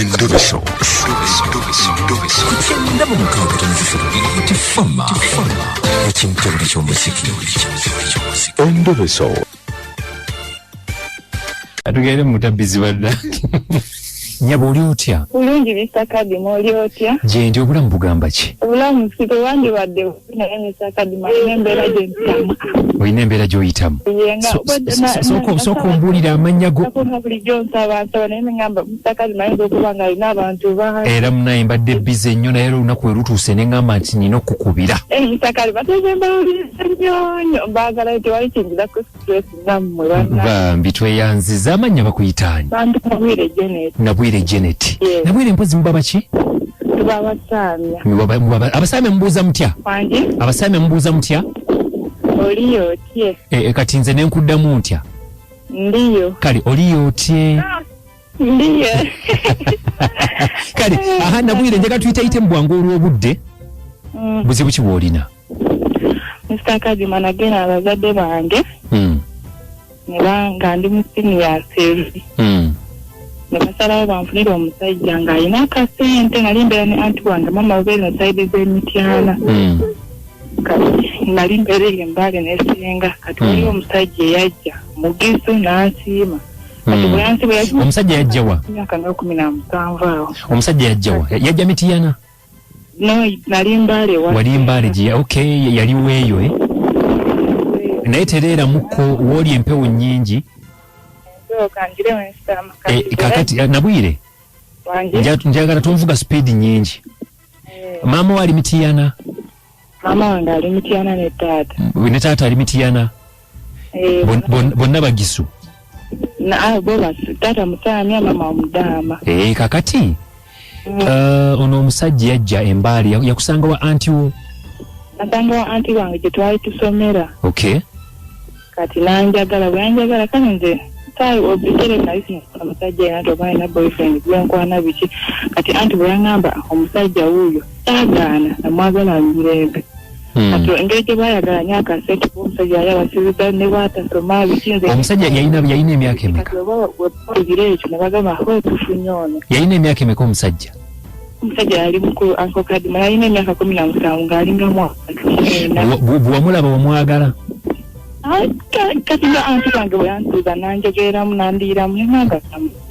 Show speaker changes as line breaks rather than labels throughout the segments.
Endobeso.
Ku 96.3 Tifama ekintobole ky'omuziki.
Endobeso.
Atugende mutabbizi badda. Nyabo, oli otya?
Bulungi, Mr. Kadima, oli otya?
Gyendi, obulamu bugamba ki?
Obulamu si tewandibadde bubi, naye Mr. Kadima, alina embeera gye mpitamu.
Olina embeera gy'oyitamu?
Ye nga-
Sooka ombuulire amannya go.
Nakuba bulijjo nsaba nsaba, naye neŋŋamba Mr. Kadima ayinza okuba nga alina abantu bangi.
Era munaye mbadde bize nnyo, naye era olunaku we lutuuse ne ŋŋamba nti nina okukubira.
Eh, Mr. Kadima, teze mbawuliriza nnyo nnyo, mbaagala, tewali kinzirako stress nammwe banna.
Bambi, tweyanziza. Amannya bakuyitaani?
Bantu Nabwire Janet.
Nabwire Janet.
Yes.
Nabwire, mpozi muba baki?
Tuba Basaamya.
Abasaamya mubuuza mutya?
Wangi?
Abasaamya mubuuza mutya?
Oliyo otye?
E, kati nze nenkuddamu ntya?
Ndiyo.
Kale, oliyo otye?
Ndiyo.
Kale, aha, Nabwire, njagala tuyitayite mu bwangu olw'obudde. Buzibu ki bw'olina?
Mr. Kadima, nagenda abazadde bange ne nga ndi mu siniya eri ne basalawo banfunire omusajja ng'alina akasente. Nali mbeera ne anti wange, mama obeera eno side z'Emityana. Kati nali mbeera eyo Embaale nesenga. Kati waliwo omusajja eyajja Mugisu n'ansiima. Kati bwe yansiima yali
Omusajja yajjawa?
myaka nga 17 awo.
Omusajja yajjawa? Yajja Mitiyana?
No, nali Mbaale wa.
Wali Mbaale gye, okay, yaliwo eyo, eh? Naye tereeramukko wooli, empewo nnyingi.
Nsooka ngire wensitama.
Eh, kakati Nabwire,
Wange?
Njagala tonvuga speed nnyingi. Maama we ali Mitiyana?
Maama wange ali Mityana ne taata.
Ne taata ali Mitiyana?
Eh.
Bonna Bagisu?
Ah, bo taata Musaamya, mama Omudaama.
Eh, kakati ono omusajja yajja Embaali, yakusanga wa anti wo?
Nasanga wa anti wange gye twali tusomera. Kati nanjagala, bwe yanjagala, kale nze obiseera nali sinafuna omusajja yena nti oba alina boyfriend gwenkwana biki. Kati anti bwe yaŋŋamba omusajja wuuyo, saagaana, namwagala mirembe. Kati engeri gye baayagala nyo akasente, kuba omusajja yali abasibiza ne bwatasoma biki, nze
Omusajja yalina emyaka emeka?
Kati oba webawulira ekyo ne bagamba, "Ho, tufunye ono."
Yalina emyaka emeka omusajja?
Omusajja yali mukulu, Uncle Kadima, yalina emyaka 17, ng'alinga 34.
Bwe wamulaba wamwagala?
Ai, kati nga anti wange bwe yantuuza nanjogeramu nandiiramu, neŋŋamba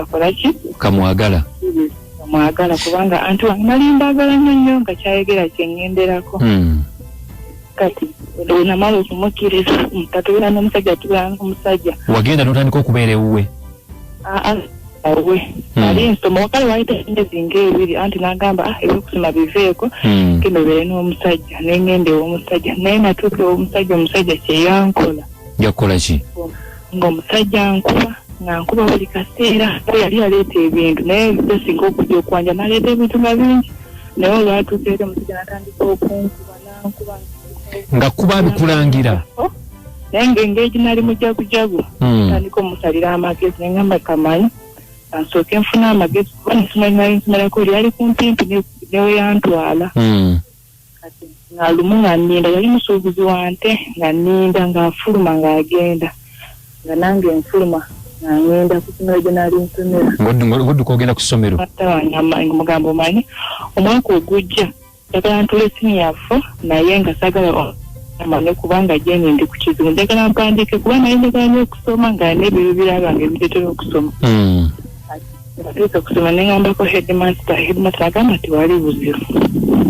akola ki?
Kamwagala.
Mwagala, kubanga anti wange nali mbaagala nnyo nnyo, nga kyayogera kye ŋŋenderako. Kati bwe namala okumukkiriza, katubeera n'omusajja, tubeera n'omusajja.
Wagenda n'otandika okubeera ewuwe?
Aa, awe nali nsoma, wakale wayita emyezi ng'ebiri, anti n'agamba, "Ah, ebyokusoma biveeko, genda obeere n'omusajja." Nengenda ew'omusajja, naye natuuka ew'omusajja, omusajja kyeyankola.
Yakukola ki?
Ng'omusajja nkuba, nga nkuba buli kaseera. Yali aleeta ebintu, naye besinga okujja okwanja n'aleeta ebintu nga bingi, naye olwatuuka eri omusajja n'atandika okunkuba, nankuba.
Nga kuba abikulangira?
Naye ng'engeri gye nali mujagujagu, tandika omusalira amagezi, nengamba kamanyi ansooke nfune amagezi, kuba nesomero nali nsomerako lyali kumpimpi neweyantwala. Kati nga lumu nga nninda, yali musuubuzi wa nte, nga nninda ng'afuluma ng'agenda, nga nange nfuluma nga ngenda ku ssomero gye nali nsomera.
Ng'odduka ogenda ku ssomero?
Mugamba, "Omanyi omwaka ogujja njagala ntule senior four, naye nga saagala amanye, kubanga gyeni ndi ku kizibu, njagala mpandiike, kuba naye njagala nnyo okusoma, nga n'ebyo bange biretera okusoma." Natuuka okusoma neŋŋambako headmaster, headmaster agamba tewali buzibu,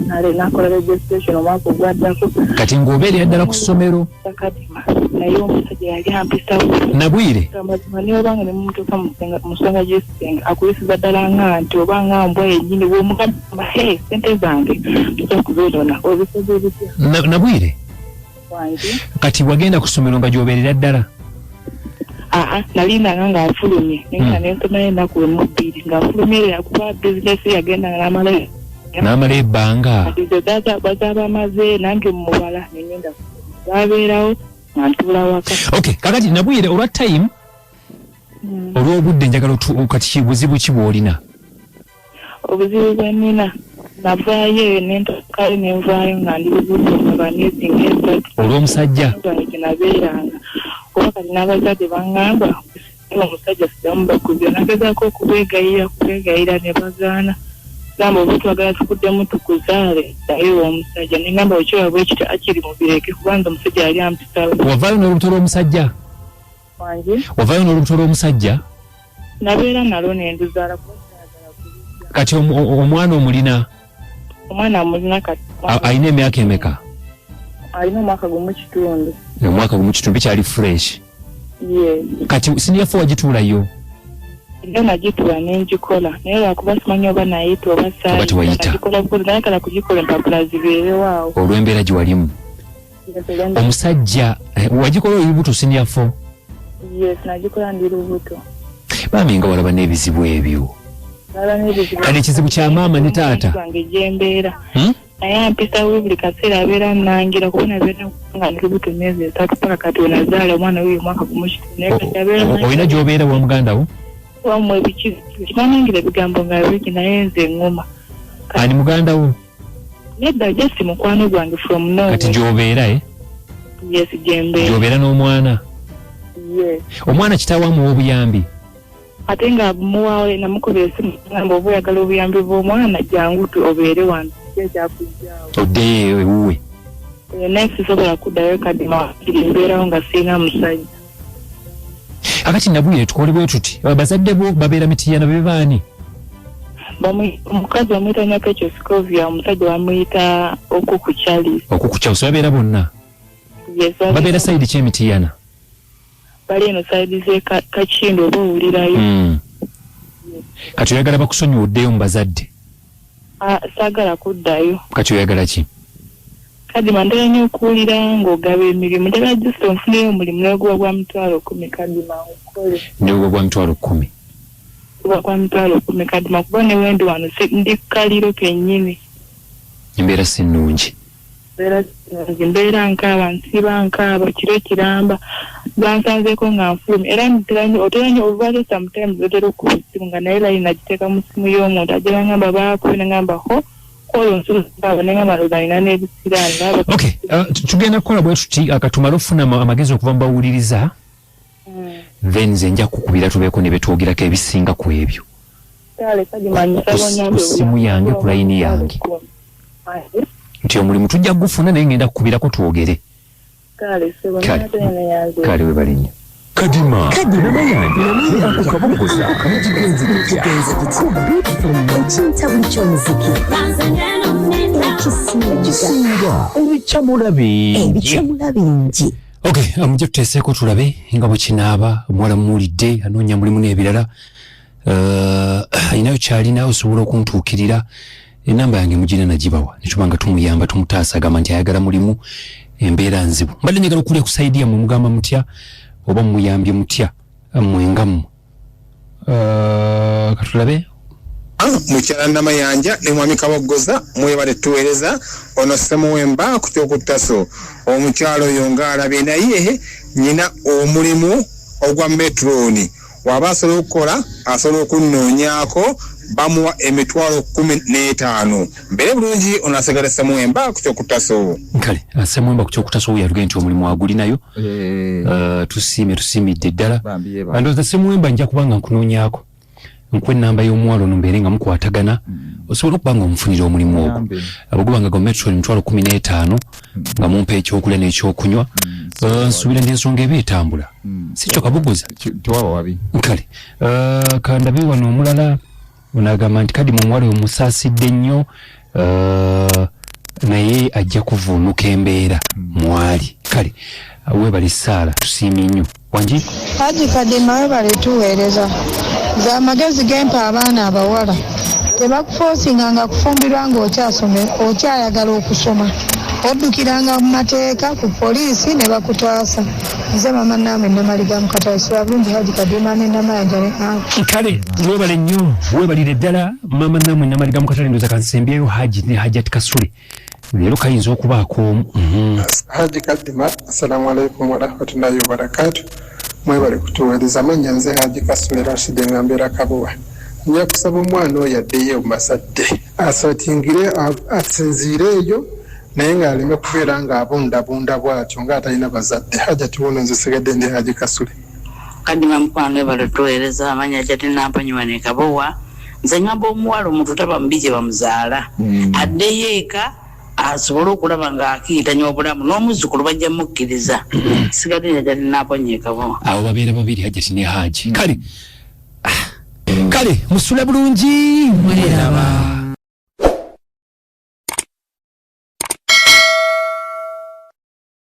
nale nakola registration omwaka ogwaddako.
Kati ng'obeerera ddala ku ssomero?
Kadima, naye omusajja yali ampisawo.
Nabwire.
Amazima, niye obanga nemutuuka mu nsonga gy'ekisenge, akuyisiza ddala nga nti oba nga mbwa yennyini. Bwomugamba, "He, sente zange tuja kuzoonona," obikoze bitya?
Nabwire.
Wange?
Kati wagenda ku ssomero nga gy'obeerera ddala?
Aa, nalindanga ng'afulumye, naye nga nensomayo ennaku emu bbiri ng'afulumye era, kuba bizinesi yagendanga n'amala.
N'amala ebbanga.
Kati ze bazaaba amaze nange mumubala, nengenda babeerawo nga ntuula waka.
Okay, kakati Nabwire, olwa time, olw'obudde, njagala kati ki buzibu ki bw'olina?
Obuzibu bwe nnina, navaayo eyo nentuukayo, nenvaayo nga ndi lubuto nga myezi nga 3.
Olw'omusajja?
Wange gye nabeeranga, kuba kati n'abazadde baŋŋamba. Omusajja siddamu bakubira. Nagezaako okubeegayira ne bagaana. Gamba oba twagala tukuddemu tukuzaale naye omusajja. Ne ngamba okiba bwe kityo akiri mubireke kubanga omusajja yali ampisa.
Wavaayo n'olubuto lw'omusajja?
Wange?
Wavaayo n'olubuto lw'omusajja?
Nabeera nalwo ne nduzaala kuba saagala kulujja.
Kati omwana omulina?
Omwana amulina kati.
Alina emyaka emeka?
Alina omwaka 1.5.
Omwaka 1.5 bikyali fresh.
Yes.
Kati senior 4 wagituulayo?
Nze nagituula ne ngikola naye lwakuba simanyi oba nayita oba saayita. Nagikola kugikola empapula zibeerewo awo.
Olw'embeera gye walimu. Omusajja wagikola oli lubuto senior 4?
Yes, nagikola ndi lubuto.
Bambi nga walaba n'ebizibu ebyo. Kale ekizibu kya maama ne taata.
Wange gye mbeera. Naye ampisa buli kaseera abeera annangira kuba nabeera nga ndi lubuto emyezi 3 paka kati we nazaala omwana wuyo omwaka 1.5. Naye kati abeera
olina gy'obeera wa muganda wo?
Wamwe biki kinanangira ebigambo nga bingi naye nze ŋŋuma.
Ani muganda wo?
Nedda just mukwano gwange from nowhere.
Kati gy'obeera eh?
Yes, gye mbeera.
Gy'obeera n'omwana?
Yes.
Omwana kitaawe amuwa obuyambi?
Ate nga muwaawe namukubira essimu ngamba oba oyagala obuyambi bw'omwana jangu obeere wano ekyakujjaawo.
Oddeyo ewuwe.
Naye sisobola kuddayo Kadima mbeerawo nga sirina musajja.
Akati nabwire tukole bwe tuti abazadde bo babeera Mityana be baani?
Omukazi bamuyita Nyakekyo Scovia, omusajja bamuyita Okuku Charles.
Okuku Charles babeera bonna?
Yes.
Babeera sayidi ki Mityana?
Bali eno sayidi z'e Kakindu oba owulirayo.
Kati oyagala bakusonyiwe oddeyo mu bazadde?
Saagala kuddayo.
Kati oyagala ki?
Kadima ntera nnyo okuwulira ng'ogaba emirimu. Njagala just onfuneyo omulimu n'oguba gwa 100,000 Kadima nkole.
N'oguba gwa 100,000?
Guba gwa 100,000 Kadima kuba ne wendi wano ndi kaliro kennyini.
Embeera si nnungi.
Mbeera si nnungi, mbeera nkaaba, nsiba nkaaba kiro kiramba. Bansanzeeko nga nfulumye era otera nnyo olwaleero sometimes otera okukuba essimu nga naye layini nagiteeka mu ssimu y'omuntu ajja n'angamba baakubye n'angamba ho.
Okay, tugenda kukola bwe tuti akatumale okufuna amagezi okuva mu bawuliriza. Then nze nja kukubira tubeeko ne betwogerako ebisinga ku ebyo. Ku ssimu yange ku layini yange. Nti omulimu tujja kugufuna naye ngenda kukubirako twogere. Kale webale nnyo.
Kadima Namayanja akukabongoza kigenzi
ekintabuli ky'omuziki ekisinga
ebikyamula
bingi.
Okay, mujje tuteeseeko tulabe nga bwe kinaaba. Omuwala mumuwulidde anoonya mulimu n'ebirala. Ayinayo kyalina osobola okuntuukirira. Enamba yange mugina nagibawa ne tuba nga tumuyamba tumutaasa agamba nti ayagala mulimu embeera nzibu. Mbadde njagala okulya ku sayidi yammwe mugamba mutya oba muyambye mutya mmwe nga mmwe. Katulabe.
Mukyala Namayanja ne mwami Kabogoza mwebale tuweereza ono Ssemuwemba ku kyokuttaso. Omukyalo oyo ng'alabye naye nnyina omulimu ogwa metroni waba asobola okukola asobola okunnoonyaako bamuwa 15,000. Mbeere bulungi ono asigala Ssemuwemba ku kyokuttaso.
Kale Ssemuwemba ku kyokuttaso yatugambye nti omulimu agulinayo. Tusiime tusiimidde ddala. Ndowooza Ssemuwemba nja kuba nga nkunoonyaako nkuwa ennamba y'omuwala ono mbeere nga mukwatagana osobola okuba nga omufunira omulimu ogwo. Abaguba nga gwa metro 15,000 nga mumpa ekyokulya n'ekyokunywa. Nsuubira nti ensonga eba etambula. Si kyo Kabuguza?
Tewaba wabi.
Kale kandabe wano omulala onagamba nti Kadima omuwala oyo musaasidde nnyo naye ajja kuvuunuka embeera mwali. Kale weebale Saala tusiimye nnyo. Wangi?
Haji Kadima webale tuweereza. Nze amagezi gempa abaana abawala tebakufoosinga kufumbirwa ng'okyayagala okusoma. Oddukiranga mu mateeka ku poliisi ne bakutaasa. Nze mama Naame Namaliga Mukatale sula bulungi Haji Kadima ne Namayanja ne Anko.
Kale weebale nnyo weebalire ddala mama Naame Namaliga Mukatale ndowooza kansembyeyo Haji ne Hajat Kasule. Leero kayinza okubaako omu.
Haji Kadima, assalamu alaikum warahmatullahi wabarakatuh. Mwebale kutuweereza. Mannya nze Haji Kasule Rashid nga mbeera Kabuwa. Nja kusaba omwana oyo addeyo mu bazadde asootingire asinziire eyo naye ng'aleme kubeera ng'abundabunda bw'atyo ng'atalina bazadde. Hajati wuno nze sigadde ndi Haji Kasule.
Kadima mukwano, ebale tuweereza. Amanya jati nampanyiwa nekabowa. Nze ngamba omuwala omuntu taba mubi gye bamuzaala, addeyo eka asobole okulaba ng'akiitanya obulamu n'omuzzukulu bajja mukkiriza. Sigadde jati nampanyiwa ekabowa.
Abo babeera babiri, Hajati ne Haji. Kale, kale musule bulungi, mweraba.